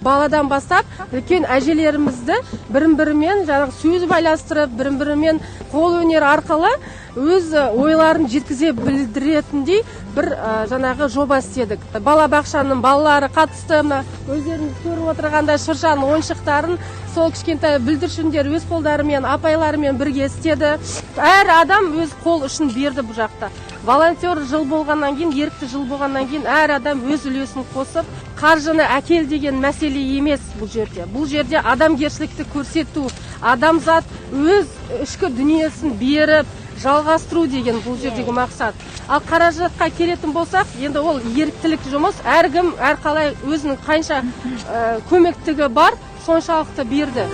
Баладан бастап үлкен әжелерімізді бірін бірімен жаңағы сөз байластырып, бірін бірімен қол өнер арқылы өз ойларын жеткізе білдіретіндей бір жаңағы жоба істедік. Балабақшаның балалары қатысты. Мына өздеріңіз көріп отырғандай, шыршаның ойыншықтарын сол кішкентай бүлдіршіндер өз қолдарымен, апайларымен бірге істеді. Әр адам өз қол ұшын берді. Бұл жақта волонтер жыл болғаннан кейін, ерікті жыл болғаннан кейін, әр адам өз үлесін қосып, қаржыны әкел деген мәселе емес бұл жерде. Бұл жерде адамгершілікті көрсету, адамзат өз ішкі дүниесін беріп жалғастыру деген бұл жердегі мақсат. Ал қаражатқа келетін болсақ, енді ол еріктілік жұмыс, әркім әрқалай өзінің қанша көмектігі бар, соншалықты берді.